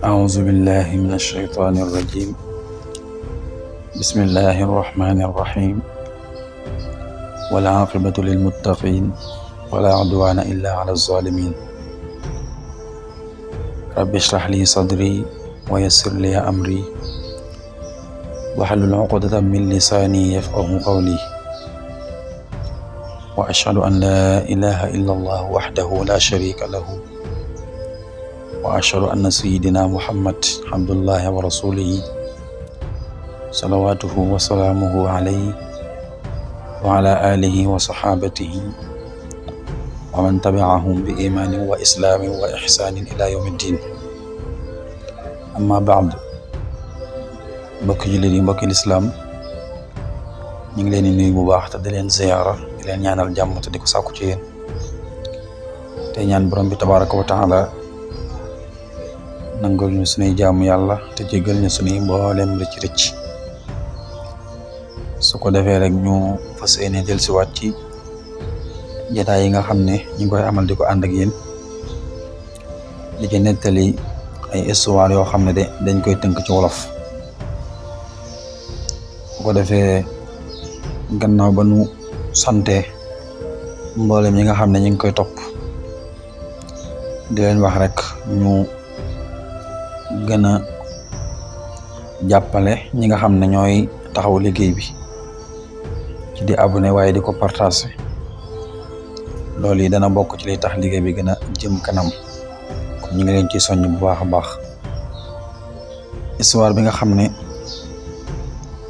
أعوذ بالله من الشيطان الرجيم. بسم الله الرحمن الرحيم. والعاقبة للمتقين ولا عدوان إلا على الظالمين. رب اشرح لي صدري ويسر لي أمري واحلل عقدة من لساني يفقه قولي. وأشهد أن لا إله إلا الله وحده لا شريك له وأشهد أن سيدنا محمد عبد الله ورسوله صلواته وسلامه عليه وعلى آله وصحابته ومن تبعهم بإيمان وإسلام وإحسان إلى يوم الدين. أما بعد، mbokki jullit yi, mbokki lislaam, ñu ngi leen di nuyu bu baax te di leen ziyaara, di leen ñaanal jàmm te di ko sàkku ci yéen, te ñaan borom bi tabaraka wa taala nangul ñu sunuy jaamu yàlla te jéggal ñu sunuy mboolem rëcc rëcc. su ko defee rek ñu fas yéene dellusiwaat ci jotaay yi nga xam ne ñu ngi koy amal di ko ànd ak yéen, di ci nettali ay histoire yoo xam ne dañ koy tënk ci wolof. bu ko defee gannaaw ba nu sante mboolem yi nga xam ne ñu ngi koy topp, di leen wax rek ñu gën a jàppale ñi nga xam ne ñooy taxaw liggéey bi ci di abonné waaye di ko partager. loolu yi dana bokk ci liy tax liggéey bi gën a jëm kanam, kon ñu ngi leen ci soññ bu baax a baax. histoire bi nga xam ne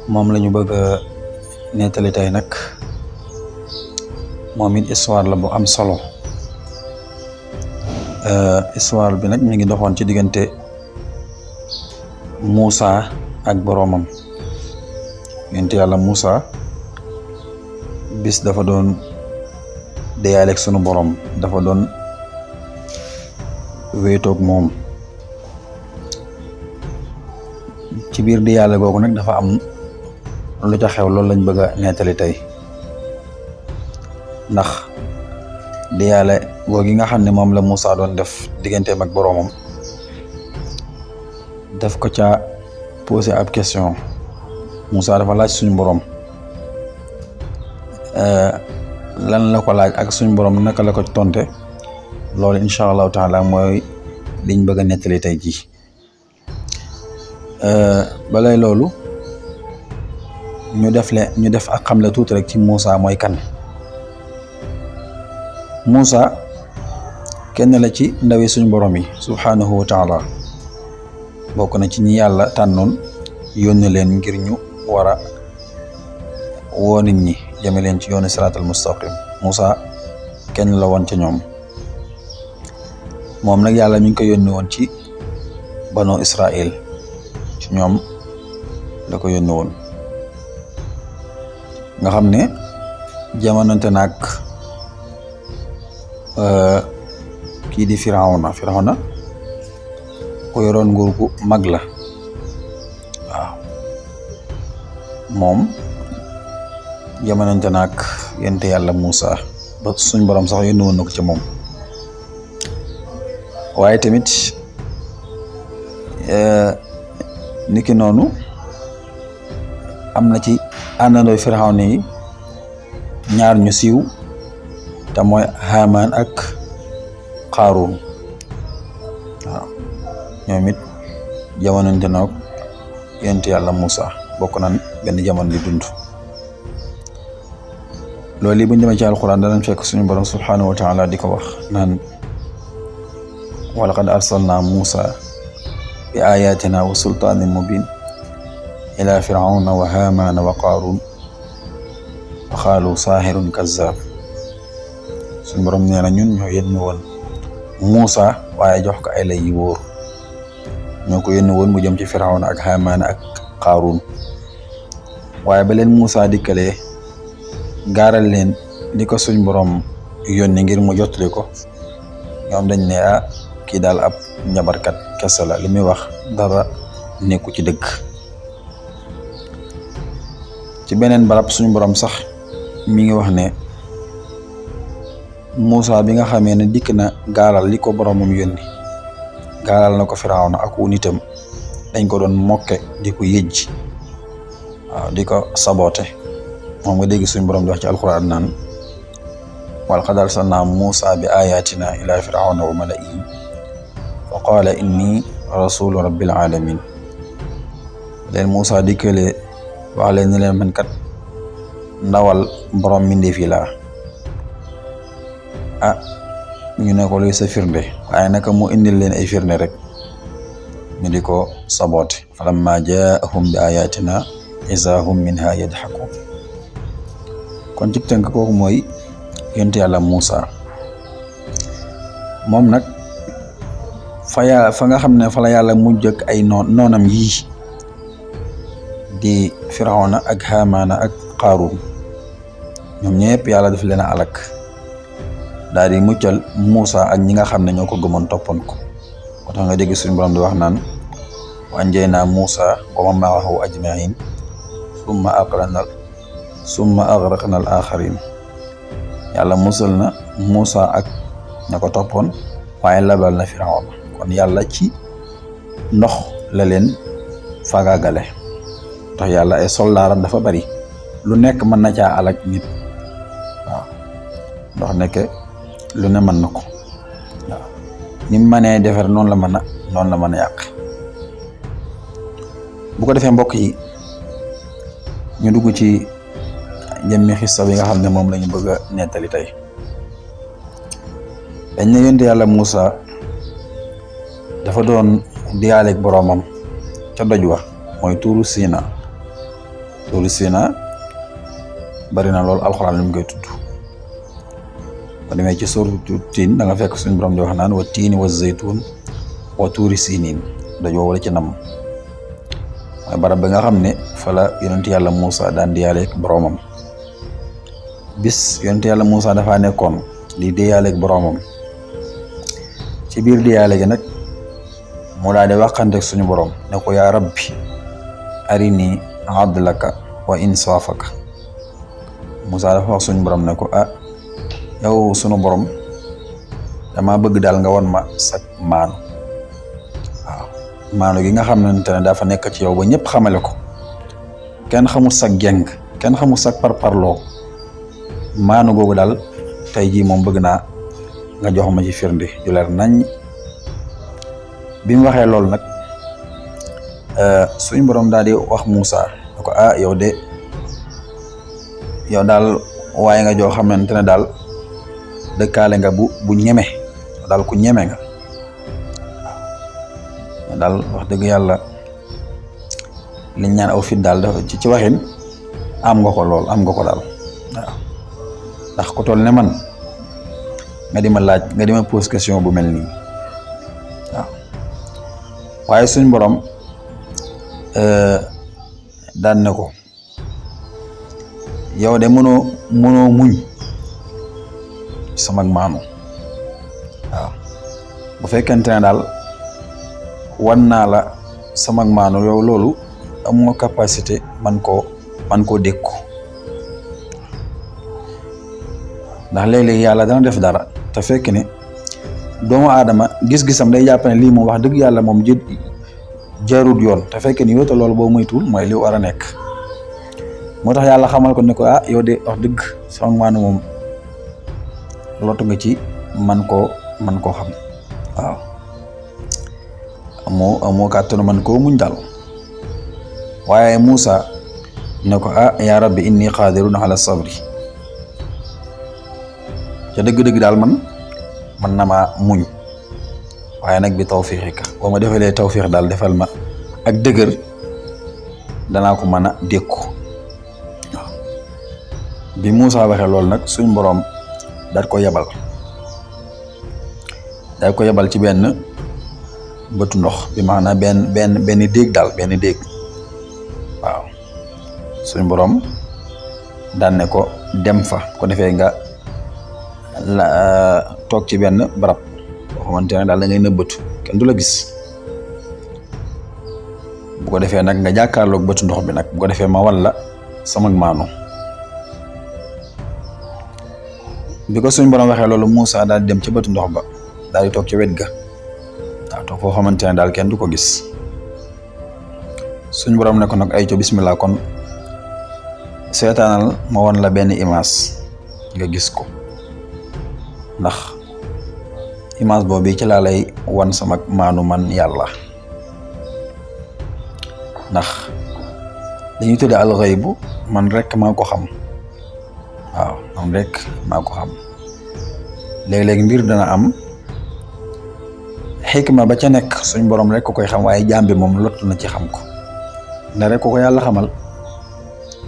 moom la ñu bëgg a nettali tey nag, moom it histoire la bu am solo. histoire bi nag mi ngi doxoon ci diggante Muusa ak boroomam. yonent yàlla Muusa bis dafa doon deyaale ak sunu borom, dafa doon wéetoog moom. ci biir deyaale googu nag dafa am lu ca xew, loolu lañ bëgg a nettali tey. ndax deyaale googu nga xam ne moom la Muusa doon def digganteem ak boroomam, daf ko ca posé ab question. Muusa dafa laaj suñu borom lan la ko laaj ak suñu borom naka la ko tonte. loolu incha allahu taala mooy liñ bëgg a nettali tey jii. balay loolu ñu def ak xamle tuuti rek ci Muusa mooy kan. Muusa kenn la ci ndawi suñu borom yi subhanahu wa taala. bokk na ci ñi yàlla tànnoon yónni leen ngir ñu war a woo nit ñi jëme leen ci yoonu siraatal mustaqim. Muusa kenn la woon ca ñoom. moom nag yàlla mi ngi ko yónni woon ci banu Israil, ci ñoom la ko yónni woon. nga xam ne jamonante naag kii di Firawna ko yoroon nguur gu mag la. waaw, moom jamonante naag yonent yàlla Muusa ba suñ borom sax yónni woon na ko ci moom. waaye tamit niki noonu am na ci àndandooy Firawna yi ñaar ñu siiw, te mooy Haamaan ak Qaaruun. waaw, ñoom it jamonante naag yonent yàlla Muusa, bokk nañ benn jamono di dund. loolu yi buñ demee ci alquran danañ fekk suñu borom subhanahu wa taala di ko wax naan wa laqad arsalna Muusa bi ayatina wa sultaanin mubin ila firawna wa haamana wa qaaruun wa qaalu saahirun kazzab. suñu borom nee na ñun ñoo yónni woon Muusa waaye jox ko ay lay yu wóor. ñoo ko yónni woon mu jëm ci firawna ak haamana ak qaaruun. waaye ba leen Muusa dikkalee gaaral leen li ko suñ borom yónni ngir mu jottali ko, ñoom dañ ne kii daal ab njabarkat kese la, li muy wax dara nekku ci dëgg. ci beneen barab suñu borom sax mi ngi wax ne Muusa bi nga xamee ne dikk na gaaral li ko boromam yónni, gaalal na ko Firawna ak wu nitam dañ ko doon mokke di ko yëjj waaw di ko saboté moom nga dégg suñu borom di wax ci alquran naan wal qad arsalna Musa bi ayatina ila Firawna wa mala'ihi fa qaala inni rasulu rabbil alamin leen Musa dikkale wax leen ni leen man kat ndawal borom mbindeef yi laa ñu ne ko luy sa firnde waaye naka mu indil leen ay firnde rek ñu di ko saboote falamma jaahum bi ayatina iza hum minha yadhakun kon ci tënk kooku mooy yonent yàlla Muusa moom nag fa nga xam ne fa la yàlla mujj ak ay noonam yii di Firawna ak Haamaana ak Qaaruun ñoom ñëpp yàlla daf leen a alak daal di muccal Muusa ak ñi nga xam ne ñoo ko gëmoon toppoon ko moo tax nga dégg suñu borom di wax naan wa anjaynaa Muusa wa man ma'ahu ajma'iin summa aghraqna al aaxariin yàlla musal na Muusa ak ña ko toppoon waaye labal na Firawna kon yàlla ci ndox la leen fagaagale tax yàlla ay soldaaram dafa bari lu nekk mën na caa alak nit waaw ndox nekk lu ne mën na ko waaw ni mu mënee defar noonu la mën a yàq bu ko defee mbokk yi ñu dugg ci jëmmi xissa bi nga xam ne moom la ñu bëgg a nettali tey dañ ne yonent yàlla Muusa dafa doon diyaaleeg boroomam ca doj wa mooy tuuru Siina bari na lool alxuraan li mu koy tudd ba demee ci suuratu Tiin da nga fekk suñu borom di wax naan wa tiini wa zaytuun wa tuuri siiniin doj woowu la ci nam mooy barab bi nga xam ne fa la yonent yàlla Muusa daan diyaaleeg boroomam bis yonent yàlla Muusa dafaa nekkoon di diyaaleeg boroomam ci biir diyaale gi nag mu daal di waxanteeg suñu borom ne ko yaa rabbi arini adlaka wa insaafaka Muusa dafa wax suñu borom ne ko yow sunu borom dama bëgg daal nga won ma sag maanu waaw maanu gi nga xamante ne dafa nekk ci yow ba ñëpp xamale ko kenn xamul sag jeng kenn xamul sag parparloo maanu googu daal tey jii moom bëgg naa nga jox ma ci firnde ju leer nañ bi mu waxee loolu nag suñ borom daal di wax Muusa ne ko yow daal waaye nga joo xamante ne daal dëkkaale nga bu ñeme daal ku ñeme nga waaw daal wax dëgg yàlla liñ ñaan aw fit daal dafa ci waxin am nga ko daal waaw ndax ku toll ne man nga di ma laaj nga di ma pose question bu mel nii waaw waaye suñ borom daan ne ko yow de mënoo muñ sama maanu waaw bu fekkente ne daal wan naa la sama maanu yow loolu amoo capacité man koo dékku ndax léeg-léeg yàlla dana def dara te fekk ne doomu aadama gis-gisam day jàpp ne lii moom wax dëgg yàlla moom jaarut yoon te fekk ne yow te loolu boo moytuwul mooy li war a nekk moo tax yàlla xamal ko ne ko yow de wax dëgg sama maanu moom lottu nga ci man koo xam waaw amoo kàttanu man koo muñ daal waaye Muusa ne ko yaa rabbi inni qaadirun ala sabri ca dëgg-dëgg daal man na maa muñ waaye nag bi tawfiqika boo ma defalee tawfiq daal defal ma ak dëgër danaa ko mën a dékku waaw bi Muusa waxee loolu nag suñ boroom daal ko yebal ci benn bëtu ndox bi maanaam benn déeg daal benn déeg waaw suñ boroom daan ne ko dem fa ko defee nga toog ci benn barab boo xamante ne daal da ngay nëbbatu kenn du la gis bu ko defee nag nga jàkkaarloog bëtu ndox bi nag bu ko defee ma wan la sama maanu bi ko suñ borom waxee loolu Muusa daal di dem ci bëtu ndox ba daal di toog ci wet ga waaw te foo xamante ne daal kenn du ko gis suñ borom ne ko nag ay co bismillah kon seetaanal ma won la benn image nga gis ko ndax image boobu ci laa lay wan sama maanu man yàlla ndax dañuy tudde al ghaybu man rek maa ko xam waaw man rek maa ko xam léeg-léeg mbir dana am xikma ba ca nekk suñ borom rek ko koy xam waaye jaam bi moom lott na ci xam ko nda rek ko yàlla xamal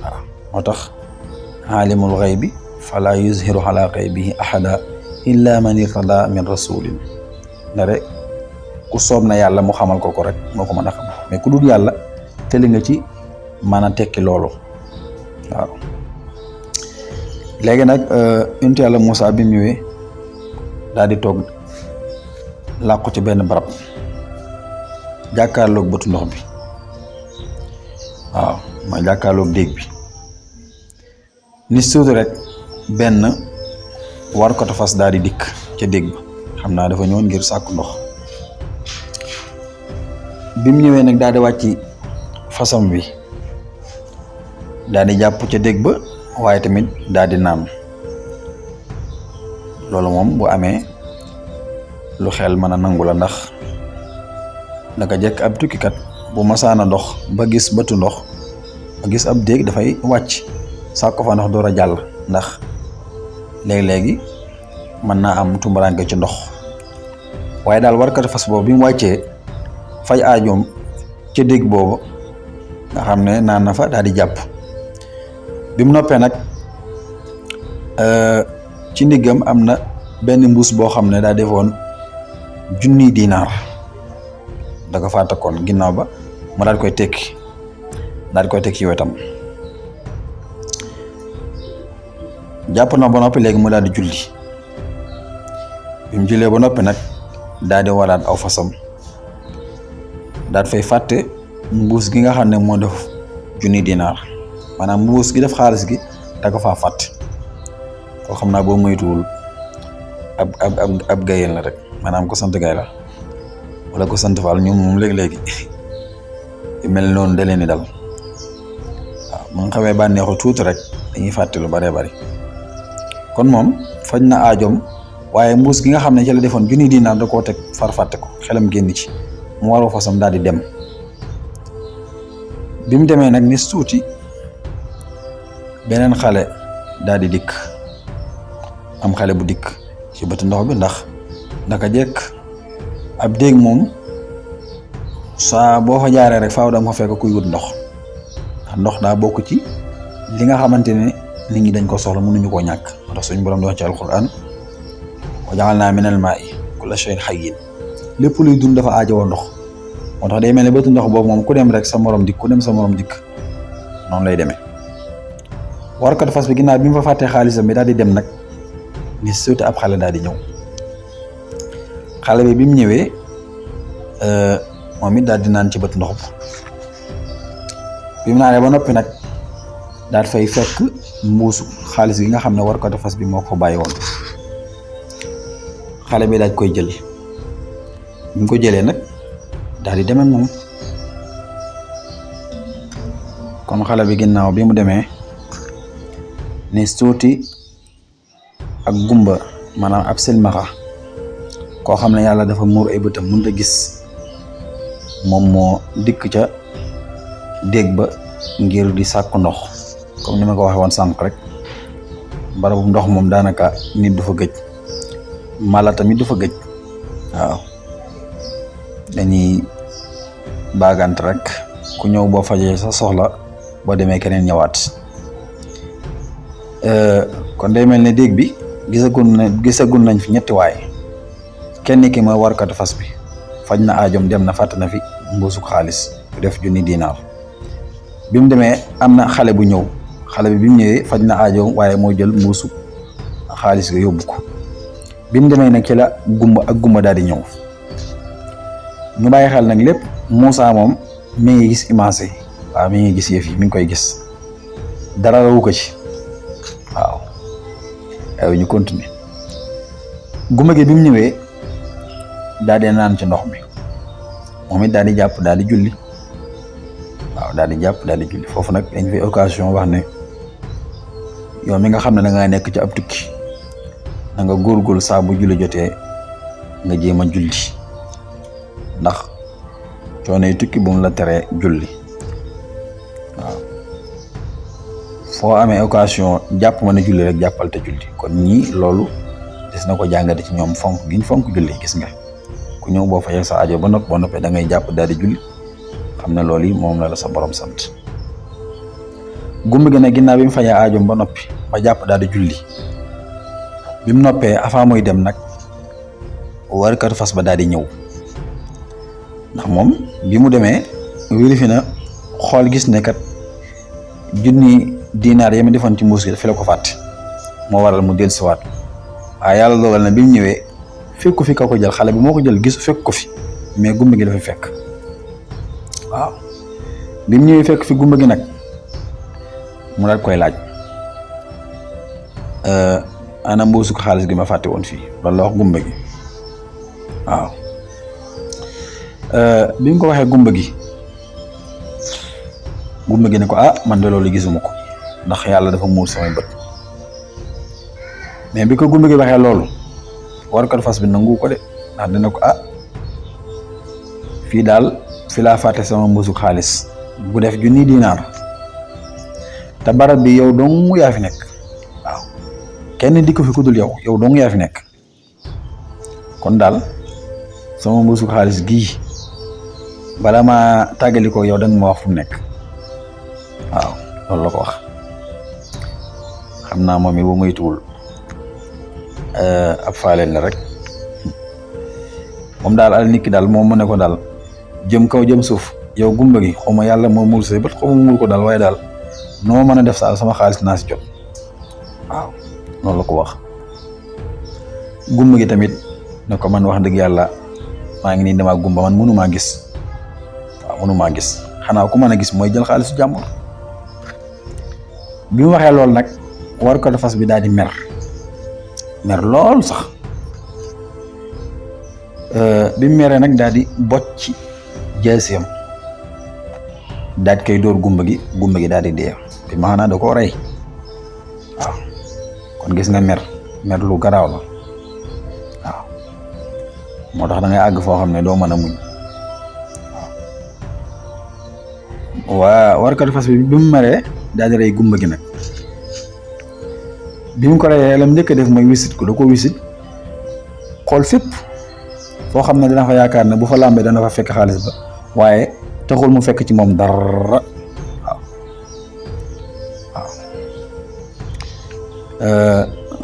waaw moo tax aalimul ghaybi fala yuzhiru ala ghaybihi ahada illa man irtada min rasulin nda rek ku soob na yàlla mu xamal ko rek moo ko mën a xam mais ku dul yàlla tëli nga ci mën a tekki loolu waaw léegi nag yonent yàlla Moussa bi mu ñëwee daal di toog làqu ci benn barab jàkkaarloog bëtu ndox bi waaw mooy jàkkaarloog déeg bi ni suutu rek benn war ko fas daal di dikk ca déeg ba xam naa dafa ñëwoon ngir sàkku ndox bi mu ñëwee nag daal di wàcc fasam wi daal di jàpp ca déeg ba waaye tamit daal di naan loolu moom bu amee lu xel mën a nangu la ndax naka jekk ab tukkikat bu masaana ndox ba gis bëtu ndox ba gis ab déeg dafay wàcc sàkko fa ndox door a jàll ndax léegi-léegi mën naa am tumbaranke ci ndox waaye daal warkat fas boobu bi mu wàccee fay aajoom ca déeg boobu nga xam ne naan na fa daal di jàpp bi mu noppee nag ci ndiggam am na benn mbuus boo xam ne daa defoon 1000 dinaar da ko faa takkoon ginnaaw ba mu daal koy tekki ci wetam jàpp na ba noppi léegi mu daal di julli bi mu jullee ba noppi nag daal di waraat aw fasam daal fay fàtte mbuus gi nga xam ne moo def 1000 dinaar maanaam mbuus gi def xaalis gi da ko faa fàtte koo xam naa boo moytuwul ab gayel la rek maanaam ko sant gay la wala ko sant faal ñoom moom léegi-léegi mel noonu da leen di dal waaw mu nga xamee bànneexu tuuti rek dañuy fàtte lu bëree bëri kon moom faj na aajoom waaye mbuus gi nga xam ne ci la defoon 1000 dinaar da koo teg far fàtte ko xelam génn ci mu waroo fasam daal di dem bi mu demee nag ni tuuti beneen xale daal di dikk am xale bu dikk ci bëtu ndox bi ndax naka jekk ab déeg moom saa boo fa jaaree rek faaw da nga fa fekk kuy wut ndox ndax ndox daa bokk ci li nga xamante ne nit ñi dañ ko soxla mënuñu koo ñàkk moo tax suñu borom di wax ci alquran wa ja'alnaa minal maa'i kulla shay'in hayyin lépp luy dund dafa aajowoo ndox moo tax day mel ne bëtu ndox boobu moom ku dem rek sa morom dikk ku dem sa morom dikk noonu lay demee warkat fas bi ginnaaw bi mu fa fàttee xaalisam bi daal di dem nag ni suuti ab xale daal di ñëw xale bi mu ñëwee moom it daal di naan ci bët ndox bi mu naanee ba noppi nag daal fay fekk mbuusu xaalis gi nga xam ne warkat fas bi moo ko bàyyi woon xale bi daaj koy jël bi mu ko jëlee nag daal di demee moom kon xale bi ginnaaw bi mu demee ni suuti ak gumba maanaam ab silmaxa koo xam ne yàlla dafa muur ay bëtam mënut a gis moom moo dikk ca déeg ba ngir di sàkku ndox comme ni ma ko waxee woon sànq rek barabu ndox moom daanaka nit du fa gëj mala tamit du fa gëj waaw dañuy baagant rek ku ñëw boo fajee sa soxla boo demee keneen ñëwaat kon day mel ne déeg bi gisagun nañ fi ñetti waay kenn ki mooy warkatu fas bi faj na aajom dem na fàtt na fi mbuusuk xaalis bu def 1000 dinaar bi mu demee am na xale bu ñëw xale bi mu ñëwee faj na aajom waaye moo jël mbuusuk xaalis ga yóbbu ko bi mu demee nag ci la gumba daal di ñëw ñu bàyyi xel nag lépp Moussa moom mi ngi gis image yi waaw mi ngi gis yëf yi mi ngi koy gis dara rawu ko ci waaw aywa ñu continuer gumba gi bi mu ñëwee daal di naan ci ndox mi moom it daal di jàpp daal di julli waaw daal di jàpp daal di julli foofu nag dañ fi occasion wax ne yow mi nga xam ne da ngaa nekk ci ab tukki da nga góorgóorlu saa bu julli jotee nga jéem a julli ndax coono yi tukki bu mu la teree julli waaw foo amee occasion jàpp mën a julli rek jàppal te julli kon ñii loolu des na ko jàngate ci ñoom fonk giñ fonk julli gis nga ku ñëw boo fayee sa aajo ba noppee da ngay jàpp daal di julli xam ne loolu yi moom la sa borom sant gumba gi nag ginnaaw bi mu fajee aajo ba noppi ba jàpp daal di julli bi mu noppee avant muy dem nag warkatu fas ba daal di ñëw ndax moom bi mu demee vérifié na xool gis ne kat junni dinaar yami defoon ci mbuus gi fi la ko fàtte moo waral mu dellusiwaat waaye yàlla dogal na bi mu ñëwee fekku fi ka ko jël xale bi moo ko jël gisu fekk ko fi mais gumba gi dafa fekk waaw bi mu ñëwee fekk fi gumba gi nag mu daal koy laaj ana mbuusu ko xaalis gi ma fàtte woon fii loolu la wax gumba gi waaw bi mu ko waxee gumba gi ne ko man de loolu gisuma ko ndax yàlla dafa muur samay bët mais bi ko gumba gi waxee loolu warkatu fas bi nangu ko de ndax dina ko fii daal fi laa fàtte sama mbuusu xaalis bu def junni dinaar te barab bi yow dong yaa fi nekk waaw kenn di ko fi kudul yow dong yaa fi nekk kon daal sama mbuusu xaalis gii bala ma tàggali ko yow da nga ma wax fu mu nekk waaw loolu la ko wax xam naa moom it bu moytuwul ab faaleel la rek moom daal al nit ki daal moom mu ne ko daal jëm kaw jëm suuf yow gumba gi xaw ma yàlla moo muur say bët xaw ma muur ko daal waaye daal noo mën a def saal sama xaalis naa si jot waaw noonu la ko wax gumba gi tamit ne ko man wax dëgg yàlla maa ngi nii damaa gumba man mënumaa gis waaw mënumaa gis xanaa ku mën a gis mooy jël xaalisu jàmbur bi mu waxee loolu nag war ko fas bi daal di mer lool sax bi mu meree nag daal di bocc jaasiyam daal di koy dóor gumba gi daal di dee bi maanaam da koo rey waaw kon gis nga mer lu garaaw la waaw moo tax da ngay àgg foo xam ne doo mën a muñ waaw warkatu fas bi mu meree daal di rey gumba gi nag bi mu ko reyee lam njëkk a def mooy wisit ko da ko wisit xool fépp foo xam ne dina fa yaakaar ne bu fa làmbee dana fa fekk xaalis ba waaye taxul mu fekk ci moom dara waaw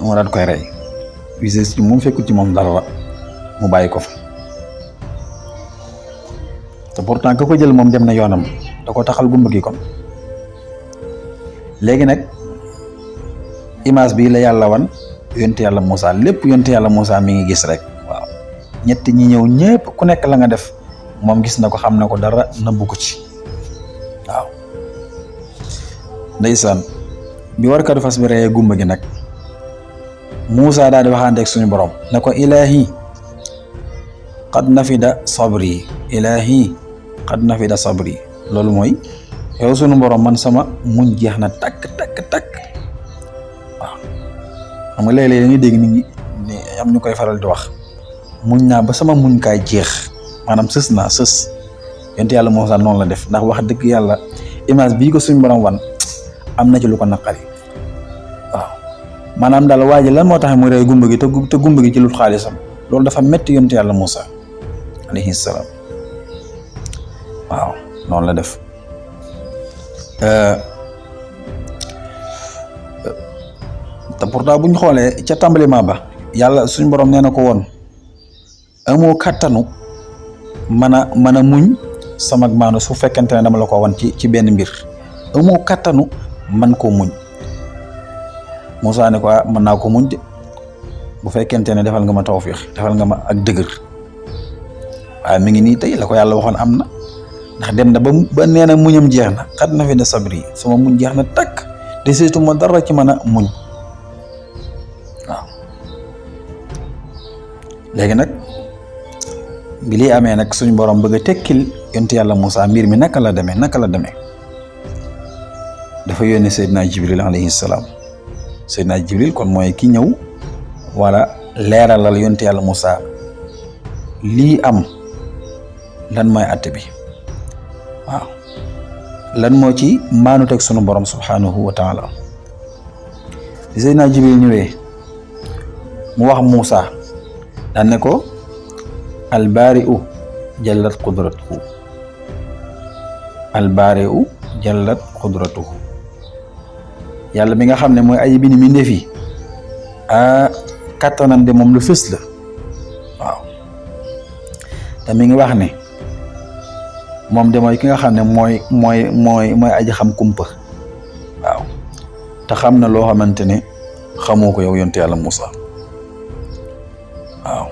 moo daat koy rey wisit ci moom fekkul ci moom dara mu bàyyi ko fa te pourtant ka ko jël moom dem na yoonam da ko taxal gumba gi kon léegi nag image bi la yàlla wan yonte yàlla Moussa lépp yonte yàlla Moussa mi ngi gis rek waaw ñett ñi ñëw ñëpp ku nekk la nga def moom gis na ko xam na ko dara nëbbu ko ci waaw ndeysaan bi warkatu fas bi reyee gumba gi nag Moussa daal di waxaante ak suñu borom ne ko ilaahi qad nafida sabri loolu mooy yow suñu borom man sama muñ jeex na takk waaw xam nga léeg-léeg dañuy dégg nit ñi am ñu koy faral di wax muñ naa ba sama muñ kaay jeex maanaam sës yonent yàlla Moussa noonu la def ndax wax dëgg yàlla image bii ko suñu borom wan am na ci lu ko naqari waaw maanaam daal waa ji lan moo tax mu rey gumba gi te gumba gi ci lut xaalisam loolu dafa métti yonent yàlla Moussa alayhi salaam waaw noonu la def te pourtant bu ñu xoolee ca tàmbalima ba yàlla suñ borom nee na ko woon amoo kattanu mën a muñ sama maanu su fekkente ne dama la ko wan ci benn mbir amoo kattanu man koo muñ Moussa ne ko mën naa ko muñ de bu fekkente ne defal nga ma tawfiix defal nga ma ak dëgër waaye mi ngi nii tey la ko yàlla waxoon am na ndax dem na ba nee na muñam jeex na xat na fi de sabri sama muñ jeex na takk de seetu ma dara ci mën a muñ waaw léegi nag bi lii amee nag suñu borom bëgg a tekkil yonte yàlla Moussa mbir mi naka la demee dafa yónni Seydina Jibril alayhi salaam. Seydina Jibril kon mooy ki ñëw wala leeralal yonte yàlla Moussa lii am lan mooy àtte bi waaw lan moo ci maanu teg sunu borom subhanahu wa taala. Seydina Jibril ñëwee mu wax Moussa daan ne ko albaari'u jallat qudratuhu albaari'u jallat qudratuhu yàlla mi nga xam ne mooy aji bi ni mi ndefi kattanam de moom lu fës la waaw te mi ngi wax ne moom de mooy ki nga xam ne mooy aji xam kumpa waaw te xam na loo xamante ne xamoo ko yow yonte yàlla Moussa waaw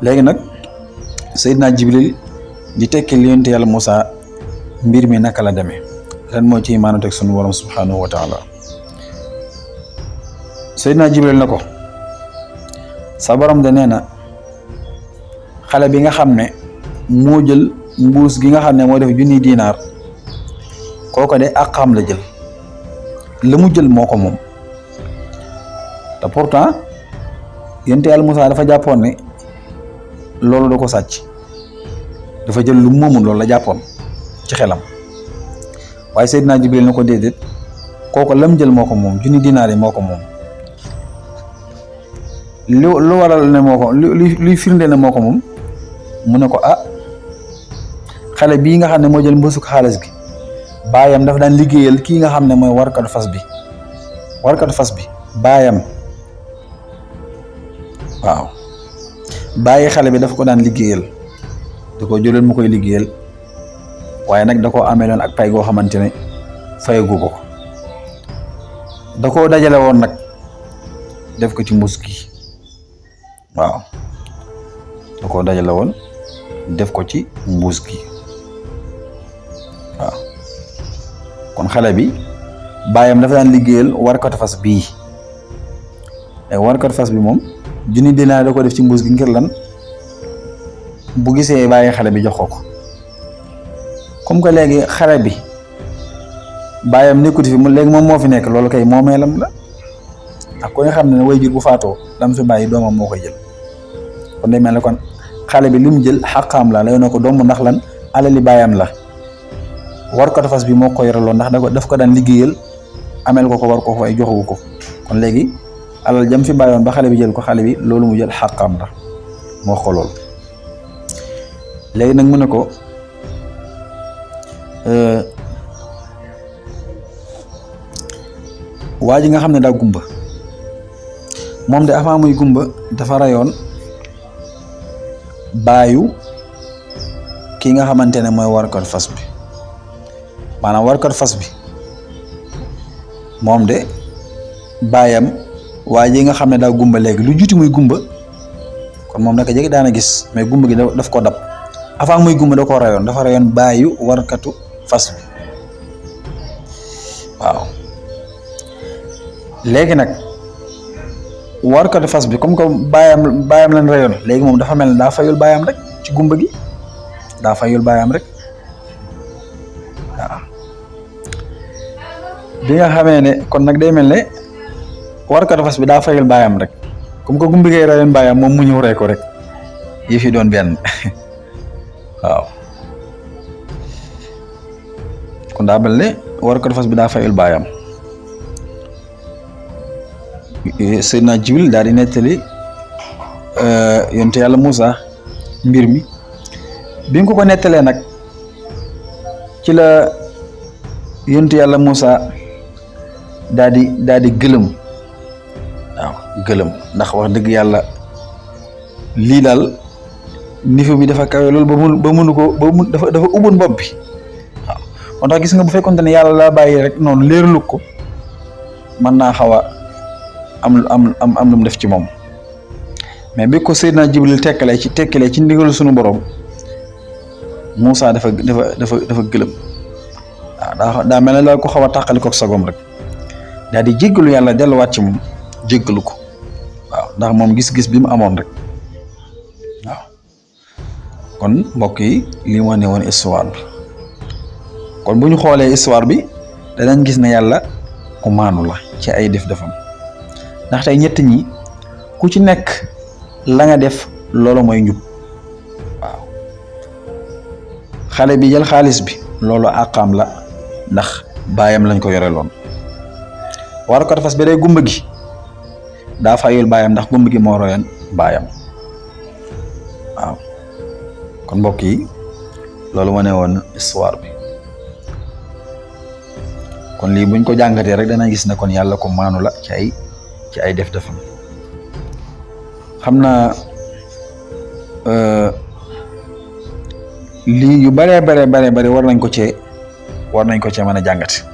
léegi nag Seydina Jibril di tekki li yonte yàlla Moussa mbir mi naka la demee lan moo ci maanu teg sunu borom subhanahu wa taala. Seydina Jibril na ko sa borom de nee na xale bi nga xam ne moo jël mbuus gi nga xam ne moo def junni dinaar kooko de ak xam la jël la mu jël moo ko moom te pourtant yonte yàlla Moussa dafa jàppoon ne loolu da ko sàcc dafa jël lu moomul loolu la jàppoon ci xelam waaye Seydina Jibril na ko déedéet kooko lam jël moo ko moom junni dinaar yi moo ko moom lu waral ne moo ko luy firnde ne moo ko moom mu ne ko xale bii nga xam ne moo jël mbësuk xaalis gi baayam dafa daan liggéeyal kii nga xam ne mooy warkatu fas bi baayam waaw bàyyi xale bi dafa ko daan liggéeyal da ko jëloon mu koy liggéeyal waaye nag da koo ameeloon ak pay goo xamante ne fayagu ko da koo dajale woon nag def ko ci mbuus gi waaw da koo dajale woon def ko ci mbuus gi waaw kon xale bi baayam dafa daan liggéeyal warkatu fas bii warkatu fas bi moom junni dinaar da ko def ci mbuus gi ngir lan bu gisee bàyyi xale bi jox ko comme que léegi xale bi baayam nekkuti fi mu léegi moom moo fi nekk loolu kay moomeelam la ak ko nga xam ne waajur bu faatoo lam fi bàyyi doomam moo koy jël kon day mel ne kon xale bi lim jël xaqaam la lay na ko doom ndax lan alali baayam la warkatu fas bi moo ko yoraloon ndax daf ko daan liggéeyal amel ko war ko fay joxuwu ko kon léegi alal jam fi bàyyoon ba xale bi jël ko xale bi loolu mu jël xaqaam la moo ko lool léegi nag mu ne ko waa ji nga xam ne daa gumba moom de avant muy gumba dafa rayoon baayu ki nga xamante ne mooy warkatu fas bi maanaam warkatu fas bi moom de baayam waa ji nga xam ne daa gumba léegi lu juti muy gumba kon moom naka jege daana gis mais gumba gi daf ko dab avant muy gumba da koo rayoon dafa rayoon baayu warkatu fas bi waaw léegi nag warkatu fas bi comme que baayam lañ rayoon léegi moom dafa mel ne daa fayul baayam rek ci gumba gi daa fayul baayam rek waaw bi nga xamee ne kon nag day mel ne warkatu fas bi daa fayul baayam rek comme que gumba gi rayoon baayam moom mu ñëw rey ko rek yi fi doon benn waaw kon daa mel ne warkatu fas bi daa fayul baayam Seydina Jibril daal di nettali yonte yàlla Moussa mbir mi bi nga ko nettalee nag ci la yonte yàlla Moussa daal di gëlëm waaw gëlëm ndax wax dëgg yàlla lii daal niveau bi dafa kawe loolu ba mënu ko dafa ubboon bopp bi waaw moo tax gis nga bu fekkonte ne yàlla laa bàyyi rek noonu leeralu ko mën naa xaw a am lu mu def ci moom mais bi ko Seydina Jibril tekkalee ci ndigalu sunu borom Moussa dafa gëlëm waaw daa mel ne la ko xaw a tàqali ko sagom rek daal di jéggalu yàlla delluwaat ci moom jéggalu ko waaw ndax moom gis-gis bi mu amoon rek waaw. kon mbokk yi lii moo ne woon histoire bi kon bu ñu xoolee histoire bi danañ gis ne yàlla ku maanu la ci ay def-defam ndax tey ñett ñi ku ci nekk la nga def loolu mooy njub waaw. xale bi jël xaalis bi loolu àqaam la ndax baayam lañ ko yoreloon. war ko fas bi day gumba gi daa fayul baayam ndax gumba gi moo royoon baayam waaw. kon mbokk yi loolu moo ne woon histoire bi kon lii buñ ko jàngatee rek dana gis ne kon yàlla ko maanu la ci ay def-defam. xam naa lii yu bare war nañ ko cee mën a jàngate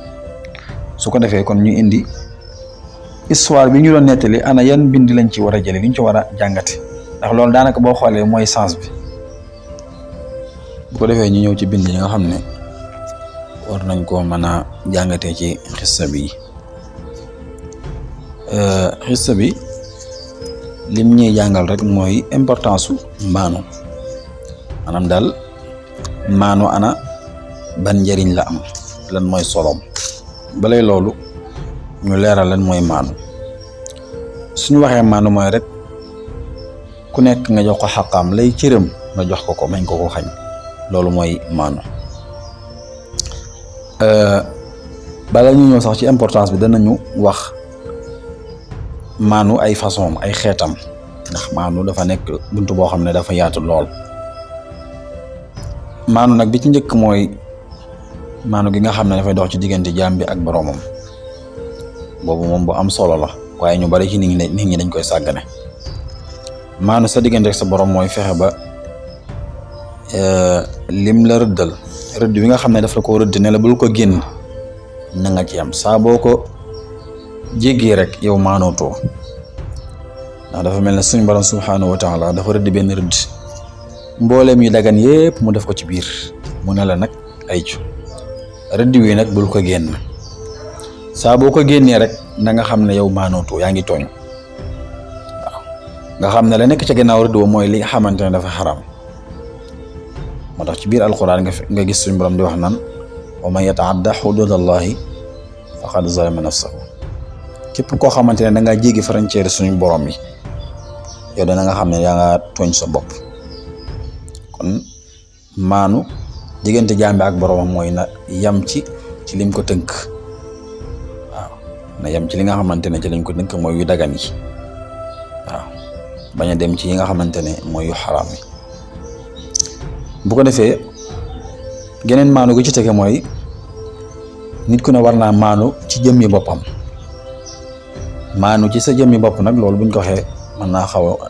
su ko defee kon ñu indi histoire bi ñu doon nettali ana yan bind lañ ci war a jële liñ ci war a jàngate ndax loolu daanaka boo xoolee mooy sens bi. bu ko defee ñu ñëw ci bind yi nga xam ne war nañ koo mën a jàngatee ci xissa bi xissa bi lim ñuy jàngal rek mooy importance su maanu maanaam daal maanu ana ban njëriñ la am lan mooy solom balay loolu ñu leeral lan mooy maanu. suñu waxee maanu mooy rek ku nekk nga jox ko xaqaam lay cëram nga jox ko mañ ko xañ loolu mooy maanu. bala ñu ñëw sax ci importance bi danañu wax maanu ay façon ay xeetam ndax maanu dafa nekk buntu boo xam ne dafa yaatu lool. maanu nag bi ci njëkk mooy maanu gi nga xam ne dafay dox ci diggante jaam bi ak boroomam boobu moom bu am solo la waaye ñu bari ci nit ñi dañ koy sàggane. maanu sa diggante ak sa boroom mooy fexe ba lim la rëddal rëdd wi nga xam ne daf la ko rëdd ne la bul ko génn na nga ci am saa boo ko jéggi rek yow maanootoo ndax dafa mel ne suñu borom subhaanahu wa taala dafa rëdd benn rëdd mbooleem yi dagan yépp mu def ko ci biir mu ne la nag ay cu rëdd wi nag bul ko génn saa boo ko génnee rek na nga xam ne yow maanootoo yaa ngi tooñ waaw nga xam ne la nekk ca gannaaw rëdd wa mooy li nga xamante ne dafa xaram moo tax ci biir alquran nga gis suñu borom di wax naan wa man yataadda xududallahi faqad zalama nafsahu képp koo xamante ne da ngaa jéggi frontière suñu borom yi yow dana nga xam ne yaa nga tooñ sa bopp. kon maanu diggante jaam bi ak boromam mooy na yam ci lim ko tënk waaw na yam ci li nga xamante ne ci lañ ko tënk mooy yu dagan yi waaw bañ a dem ci yi nga xamante ne mooy yu xaraam yi. bu ko defee geneen maanu gi ci tege mooy nit ku ne war naa maanu ci jëmmi boppam. maanu ci sa jëmmi bopp nag loolu buñ ko waxee mën naa xaw a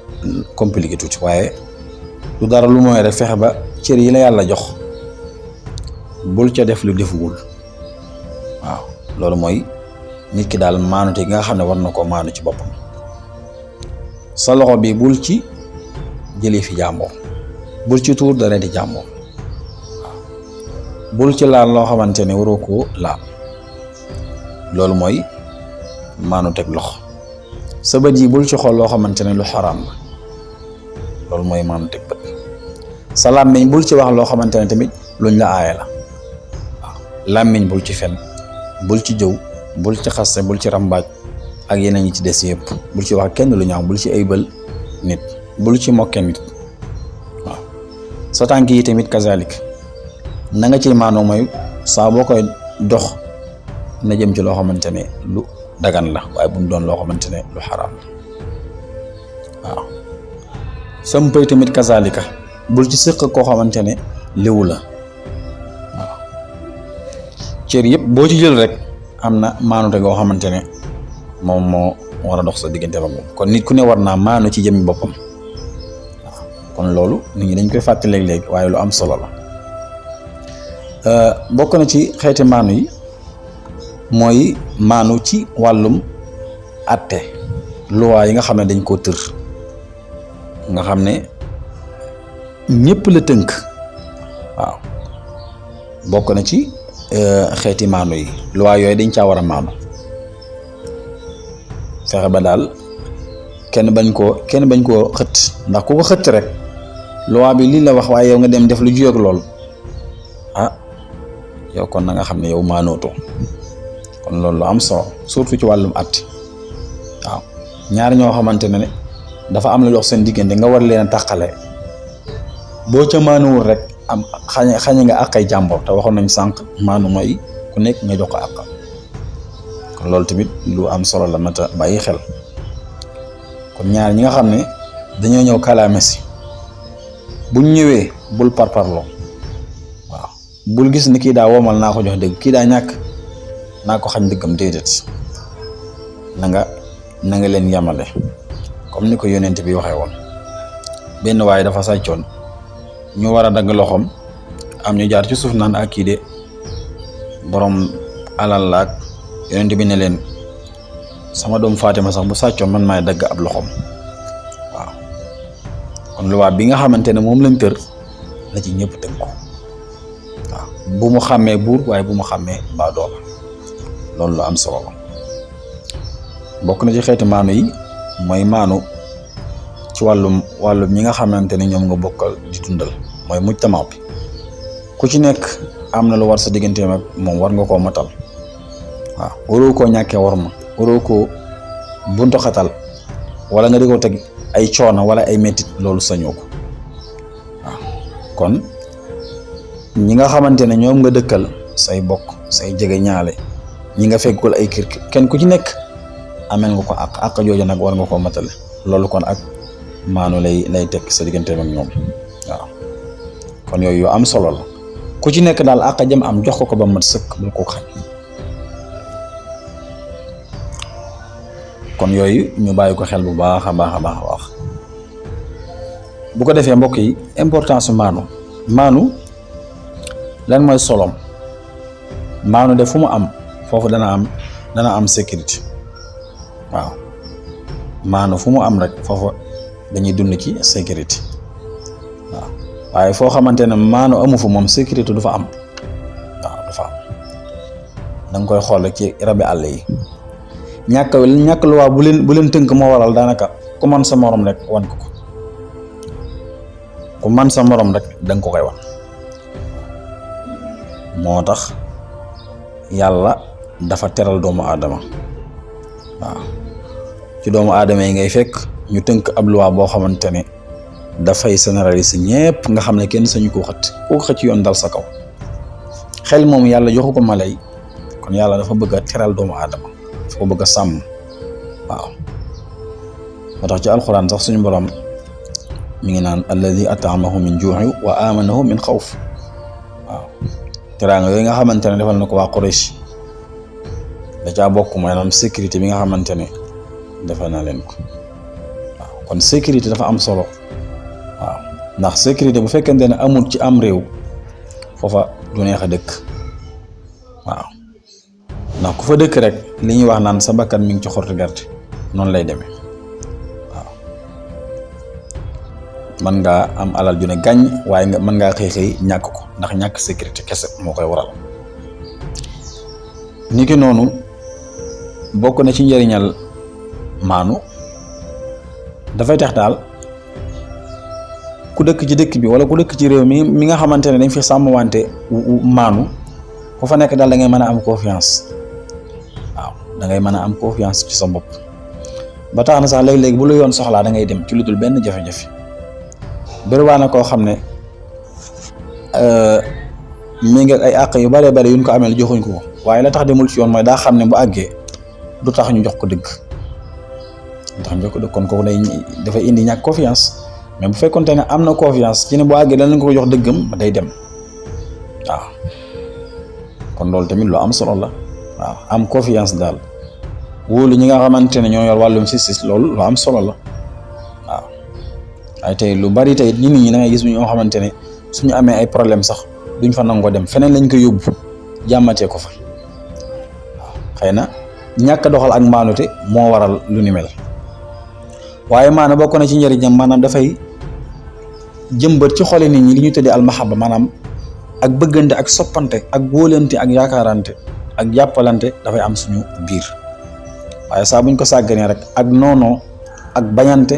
compliqué tuuti waaye du dara lu mooy rek fexe ba cër yi la yàlla jox bul ca def lu defuwul waaw loolu mooy nit ki daal maanu te gi nga xam ne war na koo maanu ci boppam. sa loxo bi bul ci jëlee fi jàmboo bul ci tuur dara di jàmboo waaw bul ci laal loo xamante ne waroo koo laal loolu mooy maanu teg loxo. sa bët yi bul ci xool loo xamante ne lu xaraam la loolu mooy maanu teg bët. sa làmmiñ bul ci wax loo xamante ne tamit luñ la aaye la waaw làmmiñ bul ci fen bul ci jëw bul ci xaste bul ci rambaaj ak yeneen yi ci des yëpp bul ci wax kenn lu ñaaw bul ci aybal nit bul ci mokke nit waaw. sa tànk yi tamit kazalik na nga ciy maanoo mooy saa boo koy dox na jëm ci loo xamante ne lu dagan la waaye bu mu doon loo xamante ne lu xaraam la waaw. sa mpëy tamit kazalika bul ci sëq koo xamante ne léwu la waaw. cër yëpp boo ci jël rek am na maanute goo xamante ne moom moo war a dox sa diggante ak moom kon nit ku ne war naa maanu ci jëmmi boppam waaw. kon loolu nit ñi dañ koy fàtte léeg-léeg waaye lu am solo la. bokk na ci xeeti maanu yi mooy maanu ci wàllum atte luwaa yi nga xam ne dañ koo tër nga xam ne ñëpp la tënk waaw. bokk na ci xeeti maanu yi luwaa yooyu dañ caa war a maanu fexe ba daal kenn bañ koo xëtt, ndax ku ko xëtt rek loi bi lii la wax waaye yow nga dem def lu juyoog lool yow kon na nga xam ne yow maanootoo. kon loolu lu am solo surtout ci wàllum at waaw ñaar ñoo xamante ne dafa am la dox seen diggante nga war leen a tàqale boo ca maanuwul rek am xañe nga àqay jàmbur te waxoon nañ sànq maanu mooy ku nekk nga jox ko àq. kon loolu tamit lu am solo la mat a bàyyi xel. kon ñaar ñi nga xam ne dañoo ñëw kalaame si buñ ñëwee bul parparloo waaw bul gis ni kii daa womal naa ko jox dëgg kii daa ñàkk naa ko xañ dëggam déedéet na nga leen yamale comme ni ko yonent bi waxee woon. benn waaye dafa sàccoon ñu war a dagg loxoom am ñu jaar ci suuf naan ak kii de borom alal la ak yonent bi ne leen sama doom Fatima sax bu sàccoon man maay dagg ab loxoom waaw. kon luwaa bi nga xamante ne moom lañ tër na ci ñëpp tënk ko waaw bu mu xàmmee buur waaye bu mu xàmmee baadoola. loolu lu am solo la. bokk na ci xeeti maanu yi mooy maanu ci wàllum ñi nga xamante ne ñoom nga bokkal di dundal mooy mujtama bi ku ci nekk am na lu war sa digganteem ak moom war nga koo matal waaw waroo koo ñàkkee war ma waroo koo buntu xatal wala nga di ko teg ay coono wala ay mettit loolu sañoo ko waaw. kon ñi nga xamante ne ñoom nga dëkkal say bokk say jege ñaale ñi nga fekkul ay kër kenn ku ci nekk amel nga ko àq jooju nag war nga koo matale. loolu kon ak maanu lay tekk sa digganteem ak ñoom waaw. kon yooyu am solo la ku ci nekk daal àq jëm am jox ko ba mat sëkk bul ko xañ. kon yooyu ñu bàyyi ko xel bu baax a baax bu ko defee mbokk yi importance su maanu lan mooy solom. maanu de fu mu am foofu dana am sécurité waaw. maanu fu mu am rek foofu dañuy dund ci sécurité waaw. waaye foo xamante ne maanu amu fa moom sécurité du fa am waaw du fa am. da nga koy xool rek ci rabi àll yi ñàkk lu waa bu leen tënk moo waral daanaka ku man sa morom rek wan ko ku man sa morom rek da nga ko koy wan. moo tax yàlla dafa teral doomu aadama waaw. ci doomu aadama yi ngay fekk ñu tënk ab loi boo xamante ne dafay généraliser ñëpp nga xam ne kenn sañu koo xëcc yoon dal sa kaw. xel moom yàlla joxu ko mala yi kon yàlla dafa bëgg a teral doomu aadama dafa ko bëgg a sàmm waaw. moo tax ci alxuraan sax suñu borom mi ngi naan alladi at'amahu min juu'in wa amanahu min xawf waaw. teraanga yooyu nga xamante ne defal na ko waa Quraysh da caa bokk maanaam sécurité bi nga xamante ne defal na leen ko waaw. kon sécurité dafa am solo waaw ndax sécurité bu fekkente ne amul ci am réew foofa du neex a dëkk waaw. ndax ku fa dëkk rek li ñuy wax naan sa bakkan mi ngi ci xortu gerte noonu lay demee waaw. mën ngaa am alal ju ne gàññ waaye mën ngaa xëy ñàkk ko ndax ñàkk sécurité kese moo koy waral. niki noonu bokk na ci njëriñal maanu dafay tax daal ku dëkk ci dëkk bi wala ku dëkk ci réew mi nga xamante ne dañ fi sàmm wante maanu ku fa nekk daal da ngay mën a am confiance waaw. da ngay mën a am confiance ci sa bopp ba tax na sax léeg-léeg bu la yoon soxlaa da ngay dem ci lu dul benn jafe-jafe. bëriwaa na koo xam ne mi ngi ay àq yu bare yuñ ko amee joxuñ ko waaye la tax demul ci yoon mooy daa xam ne bu àggee du tax ñu jox ko dëgg kon kooku dafay indi ñàkk confiance. mais bu fekkonte ne am na confiance ci ne bu àggee danañ ko jox dëggam day dem waaw. kon loolu tamit lu am solo la waaw. am confiance daal wóolu ñi nga xamante ne ñoo yor wàllum justice loolu lu am solo la waaw. waaye tey lu bari tey nit ñi da ngay gis ñoo xamante ne suñu amee ay problème sax duñ fa nangoo dem feneen lañ ko yóbbu jàmmatee ko fa waaw. xëy na ñàkk doxal ak maanute moo waral lu ni mel waaye maanaam bokk na ci njëriñam maanaam dafay jëmbat ci xoli nit ñi li ñu tuddee almahabba maanaam ak bëggante ak soppante ak wóolante ak yaakaarante ak jàppalante dafay am suñu biir waaye saa buñ ko sàgganee rek ak noonoo ak bañante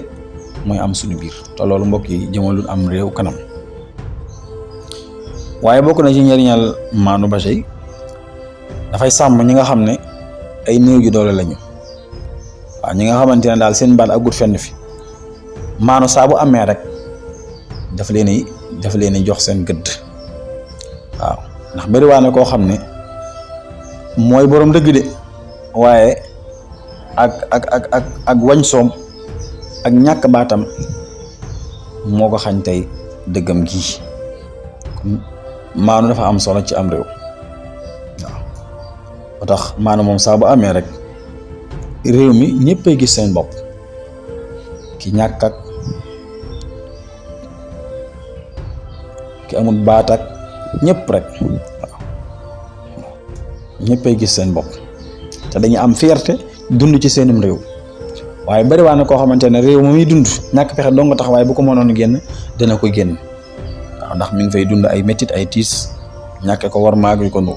mooy am suñu biir te loolu mbokk yi jëmalul am réew kanam. waaye bokk na ci njëriñal maanu ba tey dafay sàmm ñi nga xam ne ay néew ju doole lañu waaw ñi nga xamante ne daal seen baat agut fenn fi maanu saa bu amee rek daf leen jox seen gëdd waaw ndax bariwaa na koo xam ne mooy boroom dëgg de waaye ak wañ soom ak ñàkk baatam moo ko xañ tey dëggam gii kon maanu dafa am solo ci am réew waaw moo tax maanu moom saa bu amee rek réew mi ñëppay gis seen bopp ki ñàkk ak ki amul baat ak ñëpp rek waaw ñëppay gis seen bopp te dañuy am fierté dund ci seenum réew waaye bari waa na koo xamante ne réew ma muy dund ñàkk pexe dong nga tax waaye bu ko mënoon génn dina ko génn waaw ndax mi ngi fay dund ay métit ay tiis ñàkke ko war maag yu ko nu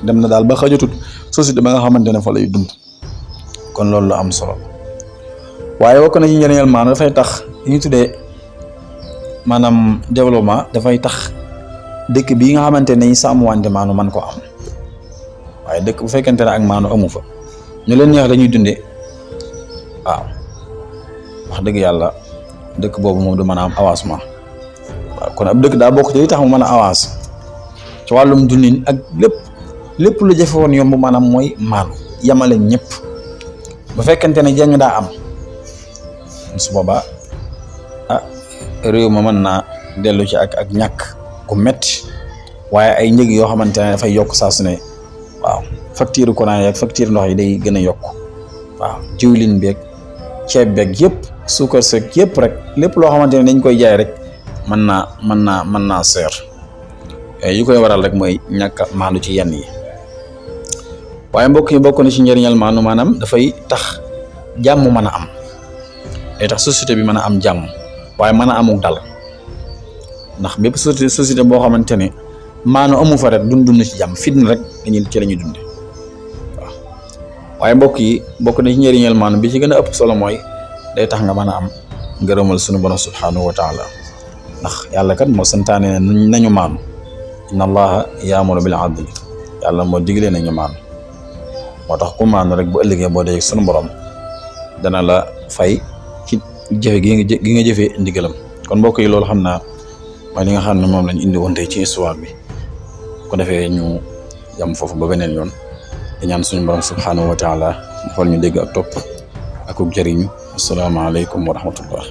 dem na daal ba xajatut société ba nga xamante ne fa lay dund kon loolu lu am solo waaye wokk na ci njëriñal maanaam dafay tax li ñu tuddee maanaam développement dafay tax dëkk bii nga xamante ne ñu sàmm wante maanu man ko am waaye dëkk bu fekkente ne ak maanu amu fa ñu leen neex dañuy dundee waaw wax dëgg yàlla dëkk boobu moom du mën a am avancement waaw kon ab dëkk daa bokk ci li tax mu mën a avance ci wàllum dundin ak lépp lu jafe woon yomb maanaam mooy maanu yamale ñëpp bu fekkente ne jàng daa am su boobaa réew ma mën naa dellu ci ak ñàkk gu metti waaye ay njëg yoo xamante ne dafay yokk saa su ne waaw facture courant yi ak facture ndox yi day gën a yokk waaw jiwlin beeg ceeb beeg yëpp suukar seeg yëpp rek lépp loo xamante ne dañ koy jaay rek mën naa seer yi koy waral rek mooy ñàkk a maandu ci yenn yi waaye mbokk yi bokk na ci njëriñal maandu maanaam dafay tax jàmm mën a am day tax société bi mën a am jàmm waaye mën a amuk dal ndax bépp société boo xamante ne maanu amu fa rek dund ci jàmm fitna rek ci la ñuy dunde waaw waaye mbokk yi bokk na ci njëriñal maanu bi ci gën a ëpp solo mooy day tax nga mën a am ngërëmal sunu borom subhanahu wa taala ndax yàlla kat moo santaane nañu maanu inna allaha yaamuru bil adli yàlla moo digle nañu maanu moo tax ku maanu rek bu ëllëgee boo dee sunu borom dana la fay ci jëfe gi nga jëfee ndigalam kon mbokk yi loolu xam naa mooy li nga xam ne moom lañ indi woon tey ci histoire bi ko defee ñu yam foofu ba beneen yoon di ñaan suñu borom subhanahu wa taala xool ñu dégg ak topp ak jëriñu asalaamaaleykum wa rahmatullah